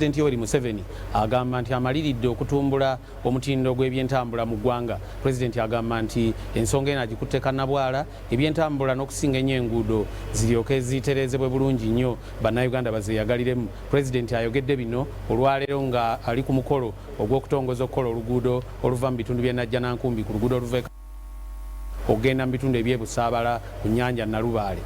Pulezidenti Yoweri Museveni agamba nti amaliridde okutumbula omutindo gw'ebyentambula mu ggwanga. Pulezidenti agamba nti ensonga eno agikutte kannabwala, ebyentambula n'okusinga ennyo enguudo ziryoke zitereezebwe bulungi nnyo Bannayuganda bazeeyagaliremu. Pulezidenti ayogedde bino olwaleero nga ali ku mukolo ogw'okutongoza okukola oluguudo oluva mu bitundu by'e Najjanankumbi ku luguudo oluva e okugenda mu bitundu eby'e Busaabala ku nnyanja Nalubaale.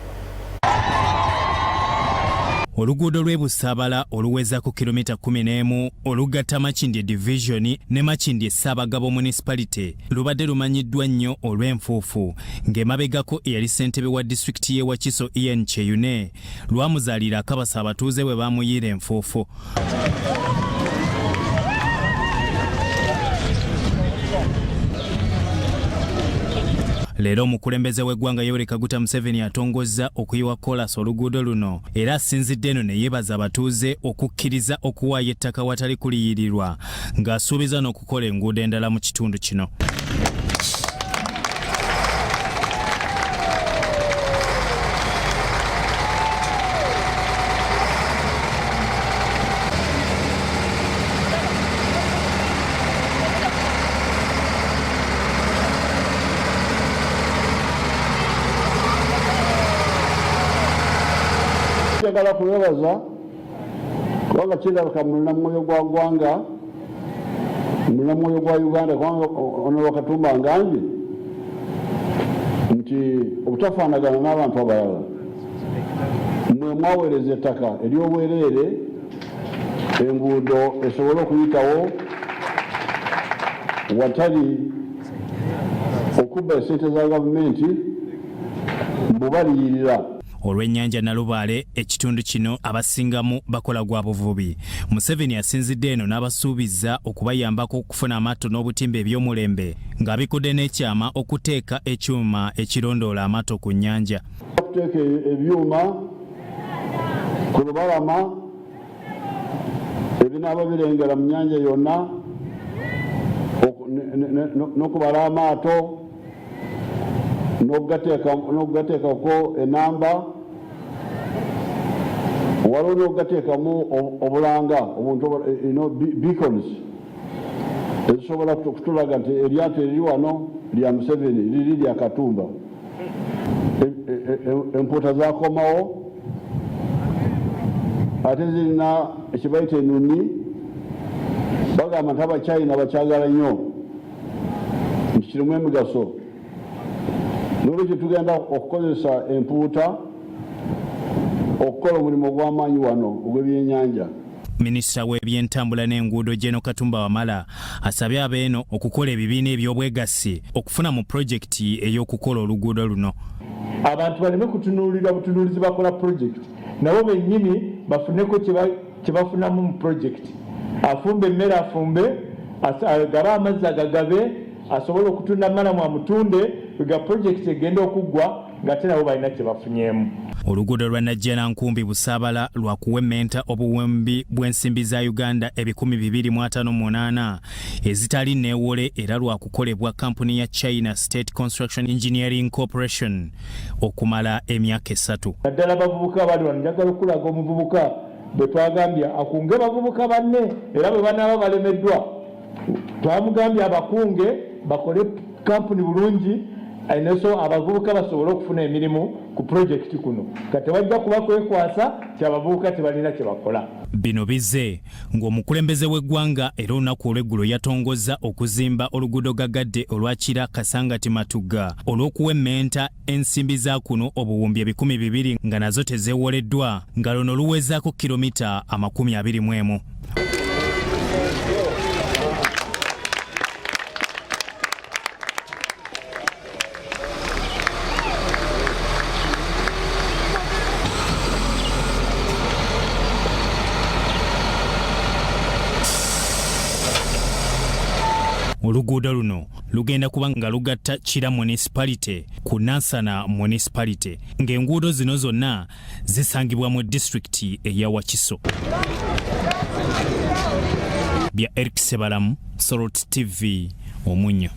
Oluguudo lw'e Busaabala oluwezako kilomita 11 olugatta Makindye Division ne Makindye Ssaabagabo Municipality lubadde lumanyiddwa nnyo olw'enfuufu ng'emabegako eyali ssentebe wa disitulikiti y'e Wakiso Ian Kyeyune lwamuzaalira akabasa abatuuze bwe bamuyiira enfuufu. Leero omukulembeze w'eggwanga Yoweri Kaguta Museveni atongozza okuyiwa koolasi oluguudo luno era asinzidde eno ne yeebaza abatuuze okukkiriza okuwaayo ettaka watali kuliyirirwa ng'asuubiza n'okukola enguudo endala mu kitundu kino. Njagala kubebaza kubanga kirabika mulina mwoyo gwa ggwanga, mulina mwoyo gwa Uganda, kubanga Honorable Katumba angambye nti obutafaanagana n'abantu abalala mwe mwaweereza ettaka ery'obwereere enguudo esobole okuyitawo watali okubba esente za gavumenti mbu baliyirira. Olw'ennyanja Nalubaale, ekitundu kino abasingamu bakola gwa buvubi. Museveni asinzidde eno n'abasuubiza okubayambako okufuna amaato n'obutimba eby'omulembe ng'abikudde n'ekyama okuteeka ekyuma ekirondoola amaato ku nnyanja. Okuteeka ebyuma ku lubalama ebinaaba birengera mu nnyanja yonna n'okubala amaato n'okugateekako enamba, waliwo n'okugateekamu obulanga obuntu, beacons ezisobola kutulaga nti eryato eriri wano lya Museveni, liri lya Katumba. Empuuta zakomawo ate zirina ekibayita enuni, bagamba nti Abachina bakyagala nnyo nti kirimu emigaso, n'olwekyo tugenda okukozesa empuuta okukola omulimu ogw'amaanyi wano ogw'ebyennyanja. Minisita w'ebyentambula n'enguudo Gen Katumba Wamala asabye abeeno okukola ebibiina eby'obwegassi okufuna mu pulojekiti ey'okukola oluguudo luno. Abantu baleme kutunuulira butunuulizi bakola pulojekiti, nabo bennyini bafuneko kye bafunamu mu pulojekiti. Afumbe emmere afumbe, agabe amazzi agagabe, asobole okutunda maramu amutunde, ga pulojekiti egenda okuggwa ng'ate nabo balina kye bafunyeemu. Oluguudo lwa Najjanankumbi Busaabala lwa kuwemmenta obuwumbi bw'ensimbi za Uganda 258 ezitali neewole era lwa kukolebwa kkampuni ya China State Construction Engineering Corporation okumala emyaka 3. Naddala abavubuka abali wano, njagala okulaga omuvubuka bwe twagambye akunge bavubuka banne, era bwe banaaba balemeddwa twamugambye abakunge bakole kampuni bulungi neso abavubuka basobole okufuna emirimu ku pulojekiti kuno. Kati tewajja kuba kwekwasa ti abavubuka tebalina kye bakola. Bino bizze ng'omukulembeze w'eggwanga era olunaku olw'eggulo yatongozza okuzimba oluguudo gagadde olwa Kira Kasangati Matugga olw'okuwemmenta ensimbi za kuno obuwumbi 200 nga nazo tezeewoleddwa nga luno luwezaako kilomita 21. Oluguudo luno lugenda kuba nga lugatta Kira Municipality ku Nansana Municipality ng'enguudo zino zonna zisangibwa mu disitulikiti eya Wakiso. Bya Eric Sebalamu, Salt TV, Omunyo.